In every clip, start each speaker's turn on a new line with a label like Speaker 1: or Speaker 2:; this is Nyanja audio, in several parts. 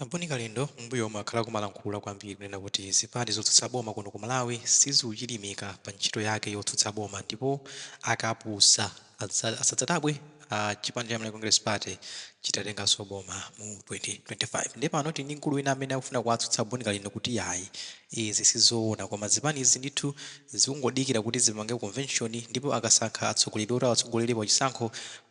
Speaker 1: A Bon Kalindo m'mbuyomu akhala akumalankhula kwambiri kunena kuti zipani zotsutsa boma kuno ku Malawi sizikuchilimika pa ntchito yake yotsutsa boma ndipo akapusa asadzadabwe chipani cha Malawi Congress Party chitatenganso boma mu 2025. Ndiye pano tili ndi mkulu wina amene akufuna kuwatsutsa a Bon Kalindo kuti yayi, izi sizoona koma zipanizi ndithu zikungodikira kuti zipange convention ndipo akasankha atsogoleri oti awatsogolere pa chisankho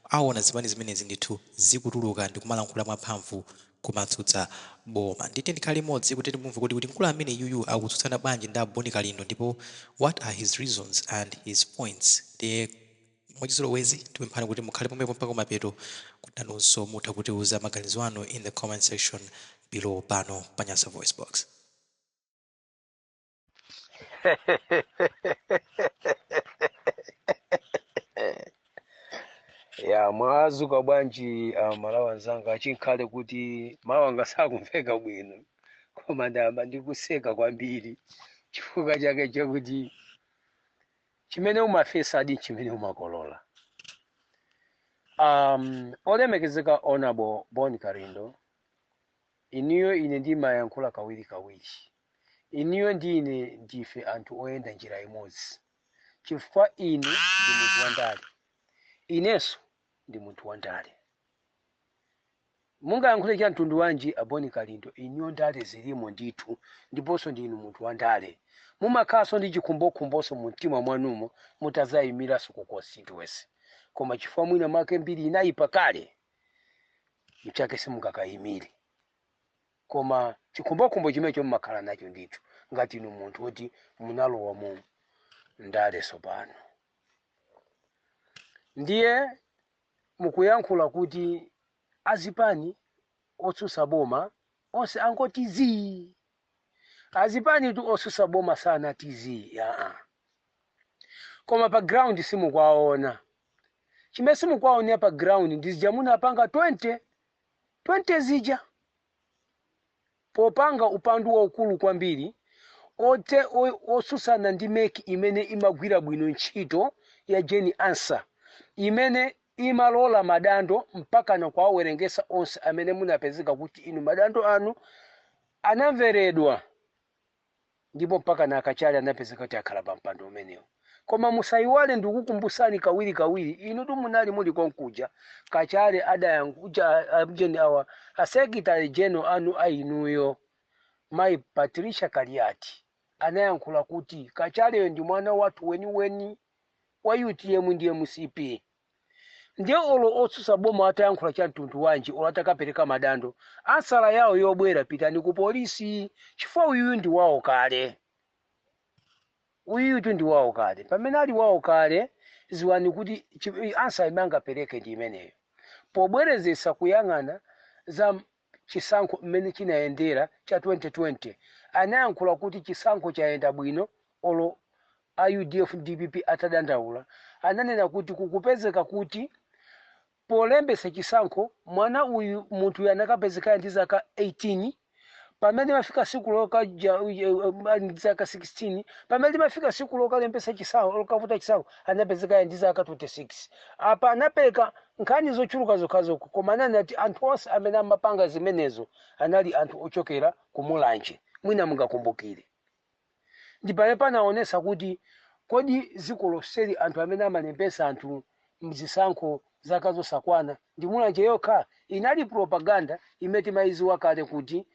Speaker 1: awona zipani zimenezi ndithu zikutuluka ndikumalankhula mwamphamvu kumatsutsa boma. Ndiye tiyeni tikhale limodzi kuti timumve kuti mkulu ameneyuyu akutsutsana bwanji ndi a Bon Kalindo ndipo what are his reasons and his points. Ndiye mwachizolowezi tipemphani kuti mukhale pomwepo mpaka kumapeto kuti nanunso mutha kutiuza maganizo anu in the comment section below pano pa Nyasa Voice Box.
Speaker 2: Ya, mwazuka bwanji Amalawi anzanga? Chinkhale kuti mawu anga sakumveka bwino, koma ndayamba ndikuseka kwambiri chifukwa chake chakuti chimene umafesadi chimene umakolola. Olemekezeka Honorable Bon Kalindo, inuyo ine ndimayankhula kawiri kawiri. Inuyo ndi ine ndife anthu oyenda njira imodzi, chifukwa inu ndi munthu wandale, inenso ndi munthu wandale. Mungayankhule cha mtundu wanji a Bon Kalindo, inuyo ndale zilimo ndithu, ndiponso ndinu munthu wandale. Mumakhalanso ndi chikhumbokhumboso mu mtima mwanumo mutazayimiranso ku constituency, koma chifukwa mwina mwake mbiri inayipa kale, mchake simungakayimire. Koma chikhumbokhumbo chimenecho mumakhala nacho ndithu ngati inu munthu woti munalowa mu ndale tsopano. Ndiye mukuyankhula kuti azipani otsutsa boma onse angoti zii. Azipanitu otsutsa boma sanati zii, aa. Koma pa ground simukuwaona. Chimene simukuwaonera pa ground ndi zija munapanga 20 20 zija popanga upandu waukulu kwambiri otsutsana ndi mec imene imagwira bwino ntchito ya Jane Ansah imene imalola madando mpakana kuwawerengesa onse amene munapezeka kuti inu madando anu anamveredwa ndipo mpakana a Kachale anapezeka kuti akhala pa mpando umenewo. Koma musaiwale ndikukumbusani kawiri kawiri inutu munali muli konkuja Kachale adayankuja ujeni awa a secretary general anu a inuyo mayi Patricia Kaliati anayankhula kuti Kachaleyo ndi mwana wathu weniweni wa utm ndi mcp. Ndiye olo otsutsa boma atayankhula cha mtundu wanji olo atakapereka madando, ansala yawo yobwera pitani ku polisi chifukwa uyuyu ndi wawo kale. Uyuyutu ndi wawo kale. Pamene ali wawo kale ziwani kuti answer imene angapereke ndi imeneyo. Pobwerezesa kuyang'ana za chisankho mmene chinayendera cha 2020 anayankhula kuti chisankho chayenda bwino olo a udf ndi dpp atadandaula ananena kuti kukupezeka kuti polembetsa chisankho mwana uyu munthuyu anakapezeka ndi zaka 18 pamene limafika siku lokaja ndi zaka 16 pamene limafika siku lokalembetsa chisankho lokavota chisankho anapezeka ndi zaka 26. Apa anapereka nkhani zochuluka zokhazokha koma ananena kuti anthu onse amene amapanga zimenezo anali anthu ochokera ku Mulanje. Mwina mungakumbukire Ndi pamene panaonesa kuti kodi dziko lonseli anthu amene amalembesa anthu mzisankho zaka zosakwana ndi Mulanje yokha? Inali propaganda imene timaiziwa kale kuti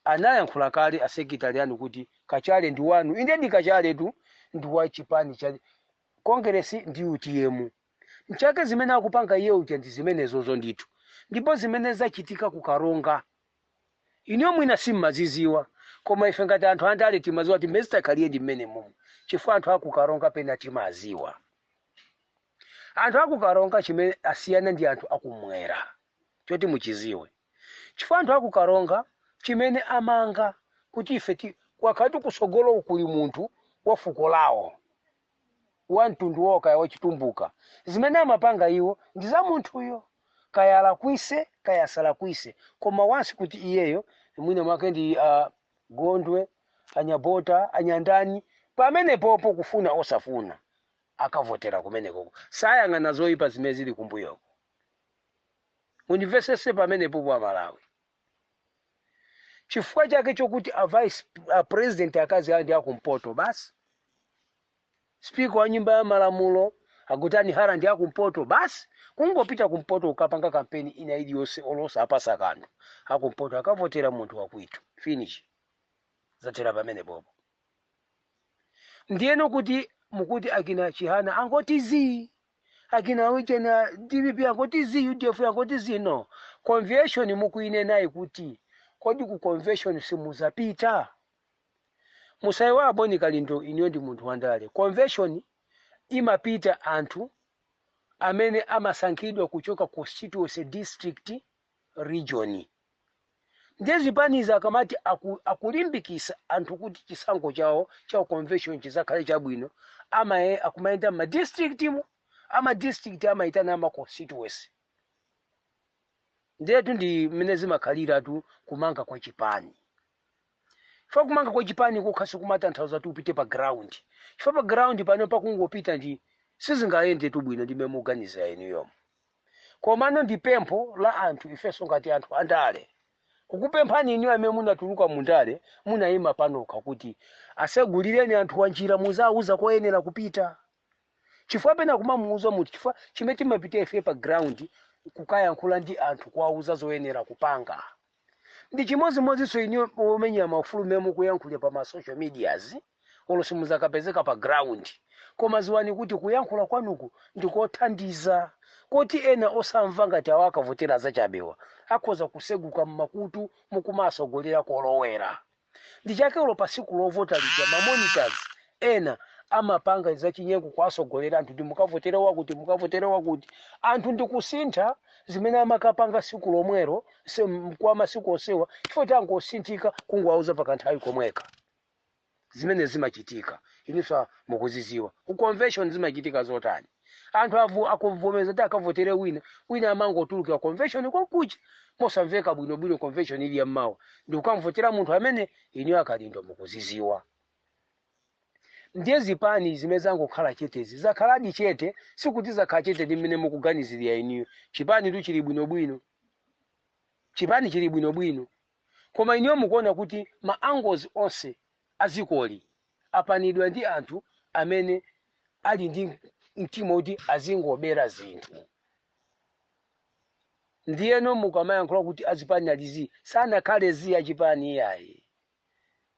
Speaker 2: anayankhula kale a secretary anu kuti Kachale ndi wanu. Indedi Kachaletu ndi wa chipani cha Kongeresi ndi utm. Mchake zimene akupanga iye uja ndi zimenezozo ndithu. Ndipo zimene zachitika ku Karonga Inuyo mwina simmaziziwa koma ife ngati anthu andale timaziwa kuti mmene zitakhalire ndi mmenemomo chifukwa anthu aku Karonga pena timaziwa. Anthu aku Karonga chimene asiyana ndi anthu akumwera choti muchiziwe chifukwa anthu aku Karonga chimene amanga kuti ife ti kwakhala kuti kusogolo kuli munthu wa fuko lawo wa mtundu wawo kaya wachitumbuka zimene amapanga iwo ndi za munthuyo kaya alakwise kaya asalakwise koma once kuti iyeyo mwina mwake ndi Gondwe anyabota anyandani pamenepopo kufuna osafuna akavotera kumenekoko sayang'ana zoyipa zimene zili kumbuyoko. Mundimvesese pamenepopo Amalawi. Chifukwa chake chokuti a vice a president akazi awo ndi akumpoto basi, speaker wa nyumba ya malamulo Agutani Hara ndi akumpoto basi. Kungopita kumpoto ukapanga kampeni ina iliyonse, olosa apasa kanthu, akumpoto akavotera munthu wakwitu, finish, zathera pamene popo. Ndiyeno kuti mukuti akina Chihana angoti zii, akina uchena DPP angoti zii, UDF angoti zii, no convention mukuinenayi kuti kodi ku convention simuzapita? Musayiwala, Boni Kalindo, iniyo ndi munthu wandale. Convention imapita anthu amene amasankhidwa kuchoka constituency, district, region. Ndiye zipanizi akamati akulimbikisa anthu kuti chisankho chawo cha convention chizakhale chabwino, akumayenda ma district mu ama district, amayitana ama constituency. Ndetu ndi mmene zimakhaliratu kumanga kwa chipani. Chifukwa kumanga kwa chipani kokha sikumatanthauza kuti upite pa ground, chifukwa pa ground pano pakungopita ndi sizingayende tu bwino ndi mmene mukuganizira inuyomo. Komano ndi pempho la anthu ifenso ngati anthu andale kukupemphani inu amene munatuluka mundale, munayima panokha, kuti asegulireni anthu wanjira, muzawuza koyenera kupita, chifukwa pena kumamuuza munthu, chifukwa chimene timapita ife pa ground kukayankhula ndi anthu, kuwauza zoyenera kupanga, ndi chimodzimodzinso inu omenya maufulu mmene mukuyankhulira pa ma social medias. Olo simuzakapezeka pa ground, koma ziwani kuti kuyankhula kwanuku ndikothandiza kuti ena osamva ngati awo akavotera zachabewa akhoza kuseguka mmakutu mukumasogolera kolowera. Ndi chakelo pa siku lovota lija ma monitors ena amapanga zachinyengo kuwasogolera anthu kuti mukavotere wakuti, mukavotere wakuti. Anthu ndikusintha zimene amakapanga siku lomwero kwa masiku onsewa, chifukwa tangosinthika kungowauza pakanthawi komweka. Zimene zimachitika inunso mukuziziwa. Ku convention zimachitika zotani? Anthu avu akuvomeza kuti akavotere wina, wina amangotulukira convention kwakucha mosamveka bwinobwino, convention ili yammawa, ndikukamvotera munthu amene inu Akalindo mukuziziwa. Ndiye zipani zimene zangokhala chetezi zakhaladi chete, sikuti zakhala chete ndi mmene mukuganizirira iniyo. Chipani tu chili bwinobwino, chipani chili bwinobwino, koma iniyo mukuona kuti ma angles onse azikoli apanidwa ndi anthu amene ali ndi mtima kuti azingobera zinthu. Ndiyeno mukamayankhula kuti azipani alizi, sanakhale zi achipani iyayi,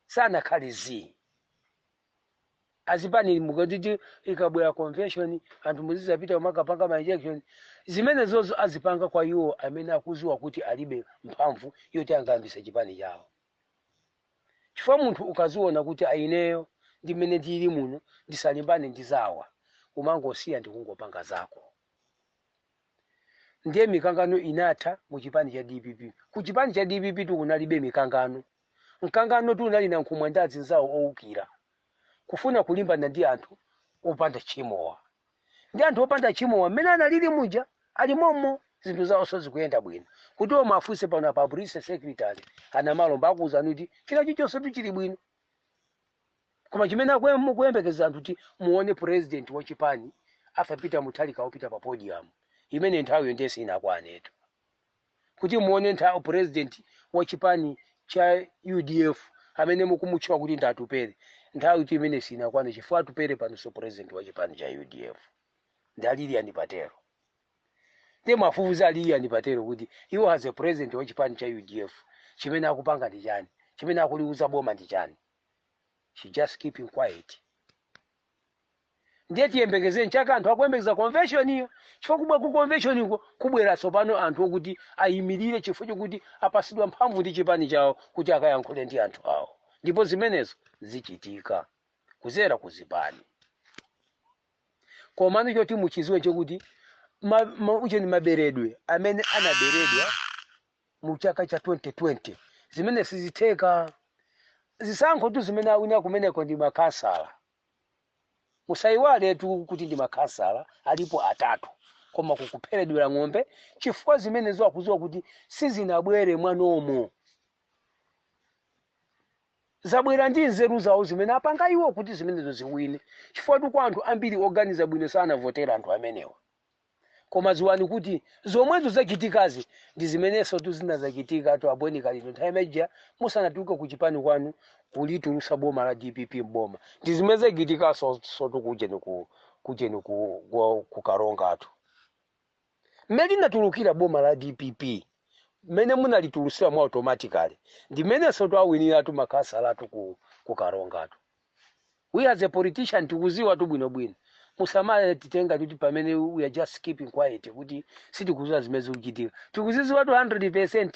Speaker 2: sanakhale zi azipani. Mukatiti ikabwera convention anthu muzizapita kumakapanga ma injection, zimene zozo azipanga kwa iwo amene akuziwa kuti alibe mphamvu yoti angayambise chipani chawo. Chifukwa munthu ukaziona kuti aineyo ndi mmene ndili muno, ndisalimbane ndi zawa, umangosiya ndi kungopanga zako. Ndiye mikangano inatha mu chipani cha DPP. Ku chipani cha DPP tikunalibe mikangano. Mkangano tunali na Nkhumwa ndi azinzawo owukira kufuna kulimbana ndi anthu opanda tchimowa. Ndi anthu opanda tchimowa mmene analili muja ali momo, zinthu zawo zikuyenda bwino. Kuti omwe afunse pano pa publicity secretary anamalomba, akuwuzani kuti china chilichonse tuchili bwino. Koma chimene mukuyembekeza anthu kuti muone president wa chipani Arthur Peter Mutharika opita pa podium, imene nthawiyo ndiye sinakwanetu kuti muone nthawi president wa chipani cha UDF amene mukumutchula kuti ndi Atupere. Nthawi kuti imene sinakwane, chifukwa Atupere panonso president wa chipani cha UDF ndi Lilian Patero. Ndiye mwafufuza Lilian Patero kuti iwo as a president wa chipani cha UDF chimene akupanga ndi chani, chimene akuliuza boma ndi chani? She just keeping quiet. Ndiye tiyembekezeni chaka anthu akuyembekeza convention iyo, chifukwa kubwa ku convention iko kubwera tsopano anthu okuti ayimirire, chifukwa chokuti apasidwa mphamvu ndi chipani chawo kuti akayankhule ndi anthu awo. Ndipo zimenezo zichitika kuzera ku zipani. Komano choti muchiziwe chokuti ucheni maberedwe amene anaberedwa mu chaka cha 2020, zimene sizitheka. Zisankho tu zimene awina kumeneko ndi makhansala. Musayiwale tu kuti ndi makhansala alipo atatu, koma kukupheredwera ng'ombe, chifukwa zimenezo akuziwa kuti sizinabwere mwanomo, zabwera ndi nzeru zawo zimene apanga iwo kuti zimenezo ziwine. Chifukwa tu kwa anthu ambiri oganiza bwino sanavotera anthu amenewa. Koma ziwani kuti zomwezo zachitikazi ndi zimenenso tu zinazachitika tu, a Bon Kalindo, nthawi imeja musanatuluke ku chipani kwanu kulitulusa boma la DPP mboma. Ndi zimene zachitikanso sotu kujeni kujeni ku Karongatu, mmene linatulukira boma la DPP, mmene munalitulusira mwa automatically, ndi mmenenso tu awiniratu makhasalatu ku Karongatu. We as a politician tikuziwa tu bwinobwino. Musamale titenga kuti pamene we are just keeping quiet kuti sitikuziwa zimene zikuchitika. Tikuziziwa tu 100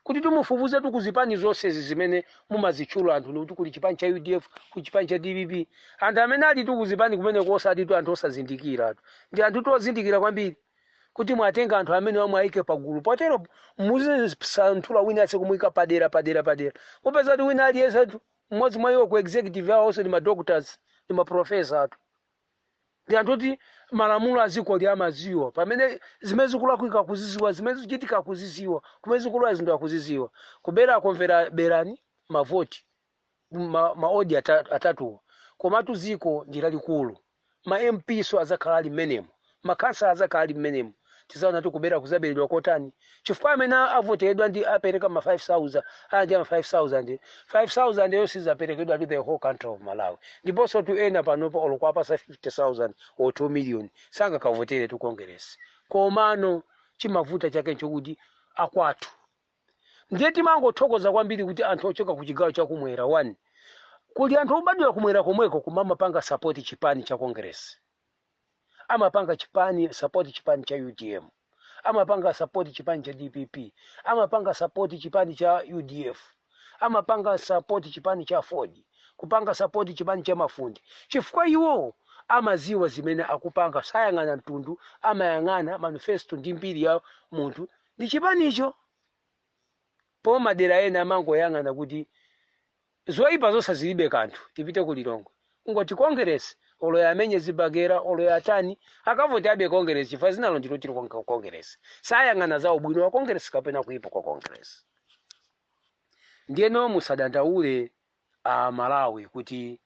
Speaker 2: kuti timufufuze tu kuzipani zonse izi zimene mumazitchula anthu, kuti kuli chipani cha UDF, kuli chipani cha DPP. Anthu amene ali tu kuzipani kumene kosati tu anthu osazindikira tu, ndi anthu tozindikira kwambiri kuti mwatenga anthu amene wamwayike pagulu potero, muzisanthula wina ase kumuyika padera padera padera, mupeza kuti wina aliyense tu mmodzi mwa iwo ku executive yawo onse ndi ma doctors, ndi ma professor atu, ndi anthu oti malamulo aziko li amaziwa, pamene zimene zikulakwika akuziziwa, zimene zikuchitika akuziziwa, kumene zikulowa zinthu akuziziwa. Kubera akomvera berani mavoti maodi atatuwo, komatu ziko ndi lalikulu. Ma MP so azakhala ali mmenemo, makhansala azakhala ali mmenemo. Tizaona ti kubera kuzaberedwa kotani, chifukwa amene avoteredwa ndi apereka ma 5000 andi ma 5000 5000 yo sizaperekedwa to the whole country of Malawi. Ndiponso tu ena panopa olokwapasa 50,000 or 2 million sangakavotere tu Congress. Komano chimavuta chake nchokuti akwathu ndiye timangothokoza kwambiri kuti anthu ochoka ku chigawo chakumwera, one, kuli anthu obadwira kumwera komweko koma amapanga support chipani cha Congress, amapanga chipani support chipani cha UTM, amapanga support chipani cha DPP, amapanga support chipani cha UDF, amapanga support chipani cha Ford, kupanga support chipani cha Mafundi, chifukwa iwo amaziwa zimene akupanga. Sayang'ana mtundu, amayang'ana manifesto ndi mbiri ya munthu ndi chipanicho. Po madera ena amangoyang'ana kuti zoyipa zonse zilibe kanthu, tipite ku Lilongwe kungoti Congress, olo yamenye zibagera, olo yatani, akavoti abe Congress, chifukwa zinalo ndilo tili Congress. Sayang'ana za ubwino wa Congress kapena kuipa kwa Congress. Ndiyeno musadandaule a Malawi kuti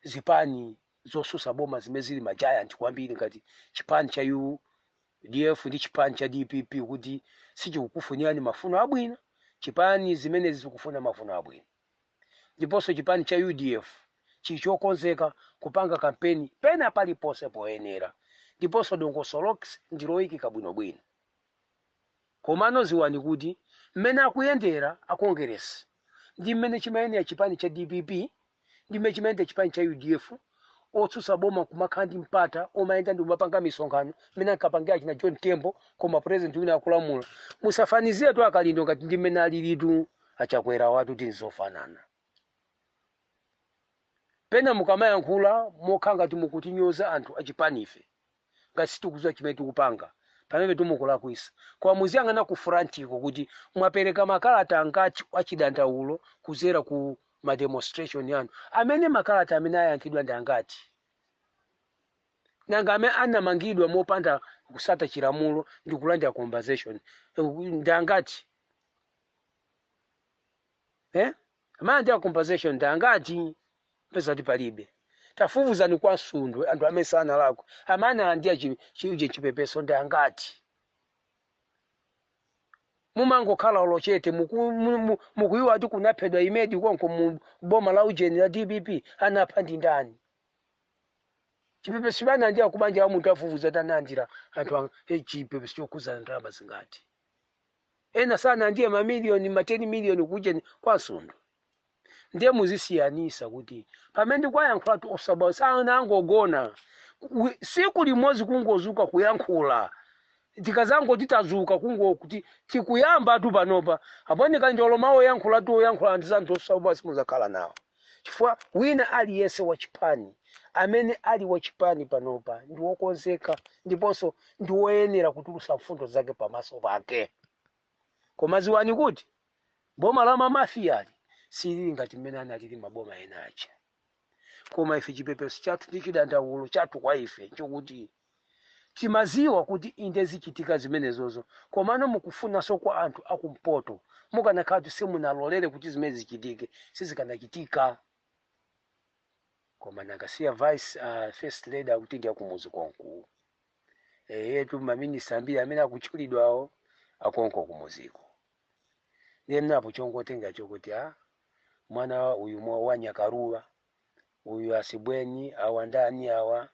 Speaker 2: zipani zosusa boma zimene zili ma giant kwambiri ngati chipani cha UDF ndi chipani cha DPP kuti sichikukufunirani mafuno abwino. Chipani zimenezi zikufuna mafuno abwino, ndiponso chipani cha UDF chili chokonzeka kupanga kampeni pena paliponse poyenera, ndiponso dongosolo ndiloyikika bwinobwino. Komano ziwani kuti mmene akuyendera a Congress ndi mmene chimayenera chipani cha DPP ndi mmene chimayendera chipani cha UDF, otsutsa boma kumakhala ndi mpata omayenda ndi kumapanga misonkhano mmene ankapangira china John Tembo, koma president wina akulamula. Musafanizire tu aKalindo ngati ndi mmene alilitu aChakwera watu kuti nzofanana. Pena mukamayankhula mokha ngati mukutinyoza anthu achipanife, ngati sitikudziwa chimene tikupanga, pamene timukulakwisa. Koma muziyang'ana ku frontiko kuti mwapereka makalata angati achidandaulo kuzera ku ma demonstration yanu, amene makalata amene ayankhidwa ndi angati, nanga amene anamangidwa mopanda kusata chilamulo ndi kulandira compensation ndi angati? Eh, amene andira compensation ndi angati? Peza kuti palibe. Tafufuzani kwa Nsundwe, anthu amene sanalakwe amene analandira chiuje chipepeso ndi angati? Mumangokhala olochete mukuyiwa kuti kunaphedwa imedi konko mu boma la ujeni la DPP, anapha ndi ndani? Chipepeso chimene analandira kubanja la munthu, afufuza kuti analandira anthu chipepeso chokhuza ndalama zingati. Ena sanalandire mamiliyoni, ma 10 miliyoni kujeni kwa Nsundwe. Ndiye muzisiyanisa kuti pamene ndikuwayankhula tu osaba sanangogona siku limodzi kungozuka kuyankhula. Tikazangoti tazuka kungokuti tikuyamba tu panopa, aponeka njolo mawu oyankhula tu oyankhula anthu anthu osaba simuzakhala nawo, chifukwa wina aliyense wachipani amene ali wachipani panopa ndi wokonzeka ndiponso ndi woyenera kutulusa mfundo zake pamaso pake. Koma ziwani kuti boma la mamafiyali silili ngati mmene analili maboma ena aja. Koma ife chipepeso chathu ndi chidandaulo chathu kwa ife nchokuti timaziwa kuti inde zichitika zimenezozo, komano mukufunanso kwa anthu akumpoto, mukanakhala kuti simunalolere kuti zimene zichitike, sizikanachitika. Koma nakasiya vice first lady akuti ndi akumuzi konku. Yetu maminista ambiri amene akutchulidwawo akonko kumuziko. Ndiye mnapo chongotenga chokuti a mwana uyu wa Nyakaruwa, uyu asibweni, awa ndani awa,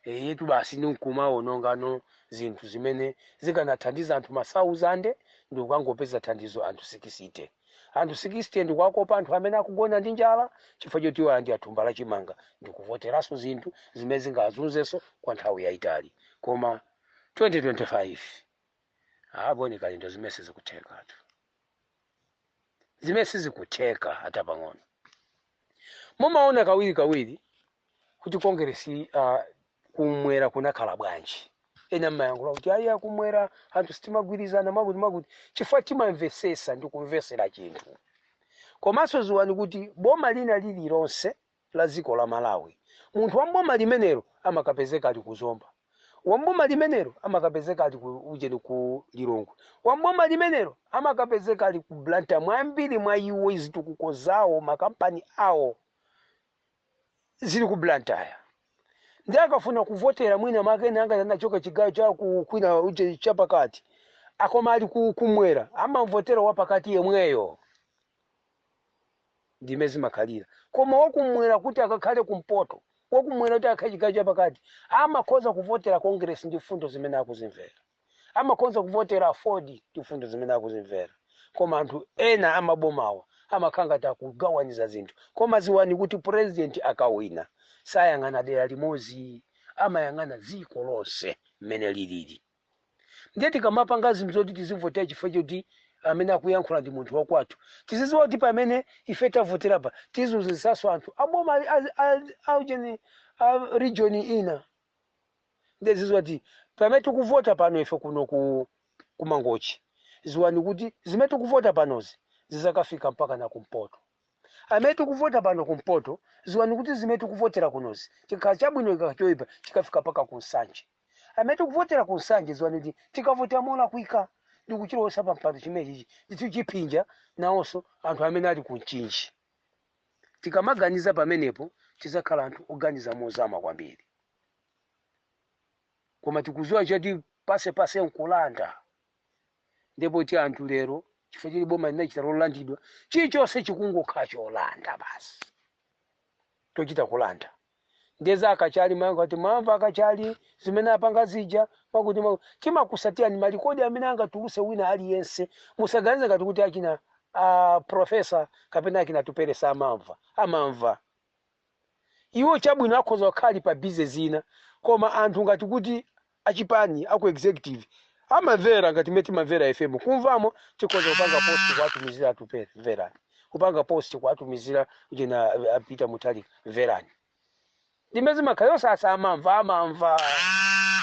Speaker 2: yetu basi ninkumaonongano zinthu zimene zikanathandiza anthu masauzande, ndikukangopeza thandizo anthu 60. Anthu 60 ndikuwakopa anthu amene akugona ndi njala chifukwa choti iwo ndi athumba la chimanga, ndikuvoteranso zinthu zimene zingazunzenso kwa nthawi yayitali. Koma 2025, aboni Kalindo, zimene sizikuthekatu, zimene sizikutheka hata pang'ono. Mumaona kawiri kawiri kuti Kongeresi kumwera kunakhala bwanji? Ena mmayankhula kuti ayi, kumwera anthu sitimagwirizana mwakuti mwakuti, chifukwa timamvesesa ndi kumvesera chinthu. Komanso ziwani kuti boma lina lililonse la dziko la Malawi, munthu wa mboma limenelo amakapezeka ali kuzomba, wamboma limenelo amakapezeka ali ku ujeni ku Lilongwe, wamboma limenelo amakapezeka ali ku Blantyre. Mwambiri mwa iwo izitukuko zawo, makampani awo zili ku Blantyre. Ndi akafuna kuvotera mwina make nanga anachoka chigawo cha kwina uje chapakati, akoma ali kumwera, amamvotera wapakati yemweyo. Ndime zimakhalira. Koma wakumwera kuti akakhale kumpoto, wakumwera kuti akakhale chigawo chapakati, amakhoza kuvotera Congress ndi fundo zimene akuzimvera, amakhoza kuvotera Ford ndi fundo zimene akuzimvera. Koma anthu ena amabomawa amakhala ngati akugawaniza zinthu. Koma ziwani kuti president akawina sayang'ana dera limodzi, amayang'ana dziko lonse mmene lilili. Ndiye tikamapanga zinthu zoti tizivotera chifukwa choti amene akuyankhula ndi munthu wakwathu, tizidziwa kuti pamene ife tavoterapa tizunzisanso anthu aboma aujeni a region ina. Ndiye ziziwa kuti pamene tikuvota pano ife kuno ku kumangochi, ziwani kuti zimene tikuvota panozi zizakafika mpaka na kumpoto. Amene tikuvota pano kumpoto, ziwani kuti zimene tikuvotera kunozi, chikhala chabwino, chikhala choyipa, chikafika mpaka ku Nsanje. Amene tikuvotera ku Nsanje, ziwani kuti tikavotera molakwika ndikuchilowesa pa mpando chimene chichi, ndithu chiphinja nawonso anthu amene ali ku Mchinji. Tikamaganiza pamenepo tizakhala anthu oganiza mozama kwambiri. Koma tikuziwa choti pase pase nkulanda, ndipo ti anthu lero chifukwa chili boma linachita lolandidwa, chilichonse chikungokhala cholanda basi, tochita kulanda. Ndeza akachali mayankho ati mwamva akachali zimene apanga zija pakuti timakusatira ni malikodi amene angatuluse wina aliyense. Musaganize ngati kuti achina profesa kapena achina Tupere samamva. Amamva iwo. Chabwino, akhoza kukhala pa busy zina, koma anthu ngati kuti achipani aku executive amamvera ngati mmene timamvera FM. Kumvamo tikhoza kupanga post kuatumizira Atupere, mverani, kupanga post kuatumizira china apita Mutharika, mverani. Ndimene zimakhala yosasa. Amamva, amamva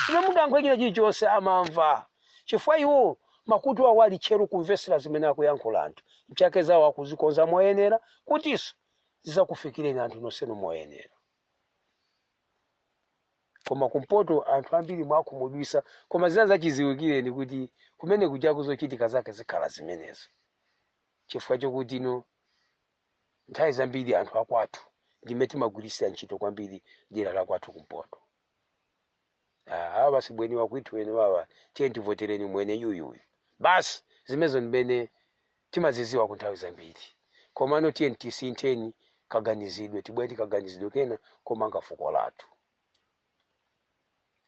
Speaker 2: ine mungankho china chilichonse amamva, chifukwa iwo makutu awo ali tcheru kumvesera zimene akuyankhula anthu. Mchake zawo akuzikonza moyenera kutinso zizakufikireni anthu nonsenu moyenera. Koma kumpoto anthu ambiri mwakhumudwisa. Koma zina zachiziwikireni kuti kumene kujaku zochitika zake zikhala zimenezo, chifukwa chokuti ino nthawi zambiri anthu akwathu ndime timagwirisira ntchito kwambiri dera la kwathu kumpoto. Awa basi bweni wakwithu wene wawa, tiye tivotereni mwene yuyuyu basi. Zimenezo ndimene timaziziwa ku nthawi zambiri. Komano tiye tisintheni kaganizidwe, tibwere tikaganizidwe kena komanga fuko lathu.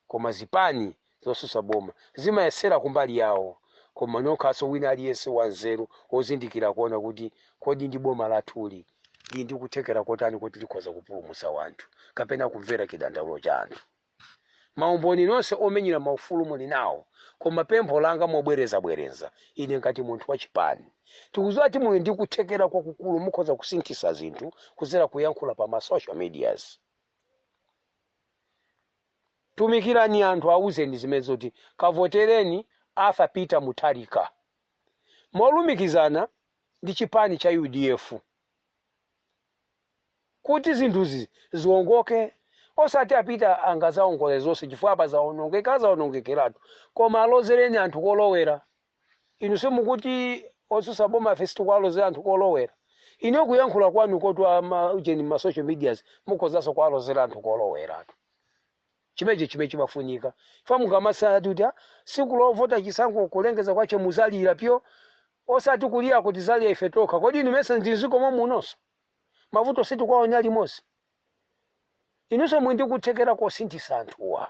Speaker 2: Koma zipani zosusa boma zimayesera kumbali yawo, koma nokhaso wina aliyense wanzeru wozindikira kuona kuti kodi ndi boma lathuli lili ndi kuthekera kotani kuti likhoza kupulumutsa wanthu kapena kumvera chidandaulo cha anthu. Maumboni nonse omenyera maufulu muli nawo. Koma pempho langa mobwerezabwereza, ine ngati munthu wachipani, tikudziwa kuti muli ndi kuthekera kwakukulu, mukhoza kusinthisa zinthu kudzera kuyankhula pa ma social medias. Tumikirani anthu, auzeni zimene zoti kavotereni Arthur Peter Mutharika molumikizana ndi chipani cha UDF kuti zinthuzi ziwongoke. Osati apita angazaongole zonse, chifukwa apa zaonongeka, zaonongekeratu. Koma alozereni anthu kolowera. Inu simukuti osusa boma ife sitikuwalozera anthu kolowera? Ine kuyankhula kwanu kotu ama ujeni ma social medias mukhozanso kuwalozera anthu koloweratu. Chimenechi chimene chimafunika fa mukamasala kuti siku lovota chisankho kulengeza kwache muzalira pyo, osati kulira kuti zalira ife tokha. Kodi inu mese ndi mdziko munonso mavuto sitikwaona limodzi? Inunso muli ndi kuthekera kosinthisa anthuwa,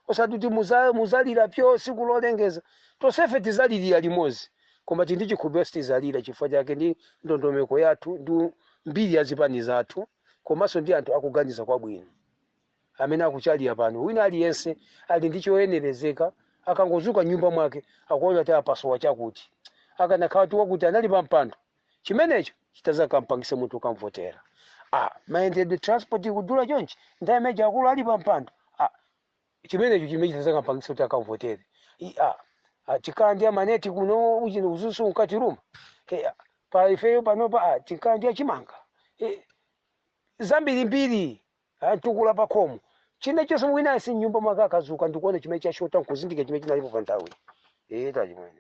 Speaker 2: osati kuti muzalira pyo siku lolengeza. Tonsefe tizalirira limodzi, koma tindi chikhulupiriro sitizalira, chifukwa chake ndi ndondomeko yathu ndi mbiri ya zipani zathu, komanso ndi anthu akuganiza kwabwino amene akuchalira pano. Wina aliyense ali ndi choyenerezeka, akangozuka nyumba mwake akuona kuti apasowa chakuti, akanakhala tiwa kuti anali pa mpando, chimenecho chitazakampangisa munthu ukamvotera. Mayendedwe, transport ikudula chonchi, nthawi imeneyo akulu ali pa mpando, chimenecho chimene chitazakampangisa kuti akamvotere. Tikhala ndi amaneti kuno, uchini uzusu unkatiruma. Pa ifeyo panopa tikhala ndi achimanga, zambirimbiri, tukula pakhomo, china chonse. Wina asi nyumba mwake akazuka ndikuona chimene chashota, nkuzindika chimene chinalipo pa nthawi tachimwene.